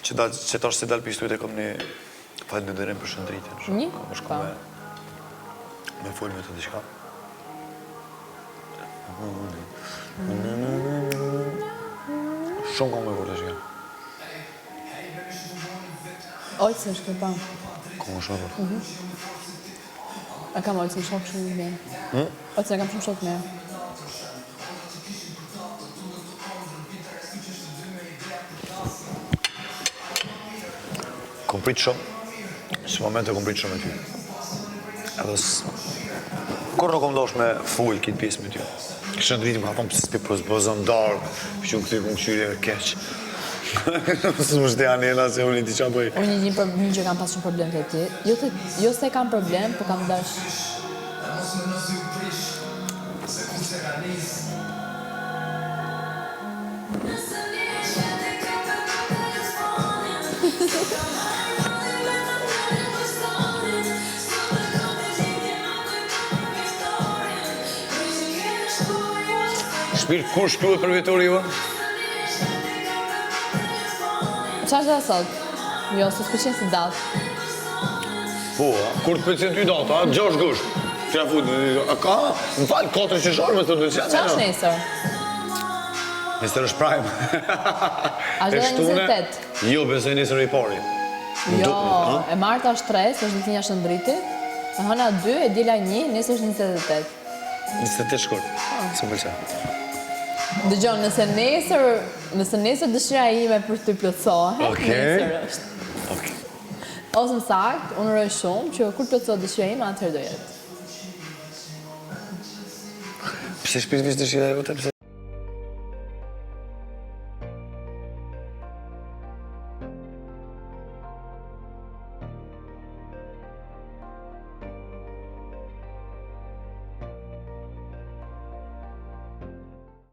Që dal, që tash si dal pi studios e kom një falënderim për Shëndritin. Një? Kom shku me, me fol me të diçka. Shumë kom me vërtë shka. Ojtë se shkë pa. Kom shumë vërtë. Mhm. E kam Olcën shok shumë mirë. Hmm? Olcën e kam shumë shok mirë. Kom prit shumë, si moment e kom prit shumë me ty. Edhe s... Kur nuk kom dosh me fol këtë pjesë me ty. Shëndriti më ka thonë, pse s'pi propozon darkë, që unë këty kom kqyri e keq. Së më shte anena se unë i di qa bëj. Unë një, për, një që kam pas shumë problem te ti. Jo, te, jo se kam problem, po kam dash... Shpirt, kur shkruhet përvjetori jonë? Qa është dhe sot? Jo, s'të pëlqen si datë. Po, a? Kur të pëlqen ty data, a? 6 gusht. Që ja fut, a ka? Më fal, 4 qershor me të të Qa është nesër? Nesër është prime. A është dhe 28? Jo, besoj nesër i pari. Jo, e marta është 3, se është ditëlindja Shëndritit. E hëna 2, e diela 1, nesër është 28. 28 shkurt, s'më pëlqen. Dëgjon, nëse nesër, nëse nesër dëshira ime për ty plotësohet, nesër është. Okej. Ose më saktë, unë uroj shumë që kur plotësohet dëshira ime, atëherë do jetë. Pse shpirt veç dëshira jote, pse?